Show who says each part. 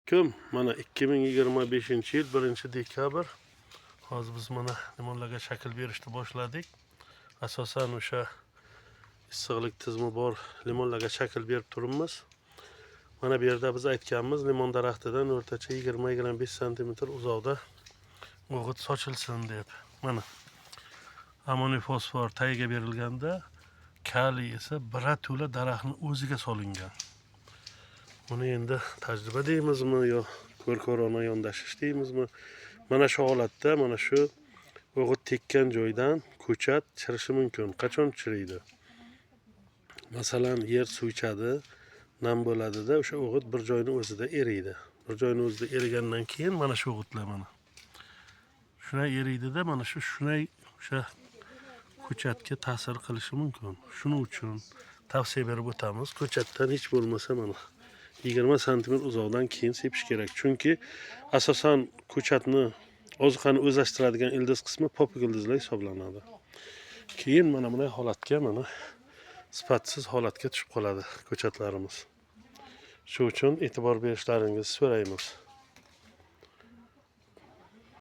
Speaker 1: Kim? Mana 2025-yil 1-dekabr. Hozir biz mana limonlarga shakl berishni boshladik. Asosan o'sha issiqlik tizimi bor limonlarga shakl berib turibmiz. Mana bu yerda biz aytganmiz, limon daraxtidan o'rtacha 20-25 santimetr uzoqda o'g'it sochilsin deb. Mana ammoniy fosfor tagiga berilganda, kaliy esa birato'la daraxtni o'ziga solingan. Buni endi tajriba deymizmi yo ko'r ko'rona yondashish deymizmi? Mana shu holatda mana shu o'g'it tekkan joydan ko'chat chirishi mumkin. Qachon chiriydi? Masalan, yer suv ichadi, nam bo'ladida, o'sha o'g'it bir joyni o'zida eriydi. Bir joyni o'zida erigandan keyin mana shu o'g'itlar mana shunday eriydida, mana shu shunday o'sha ko'chatga ta'sir qilishi mumkin. Shuning uchun tavsiya berib o'tamiz. Ko'chatdan hech bo'lmasa mana 20 santimetr uzoqdan keyin sepish kerak. Chunki asosan ko'chatni oziqani o'zlashtiradigan ildiz qismi popuk ildizlar hisoblanadi. Keyin mana bunday holatga, mana sifatsiz holatga tushib qoladi ko'chatlarimiz. Shu uchun e'tibor berishlaringizni so'raymiz.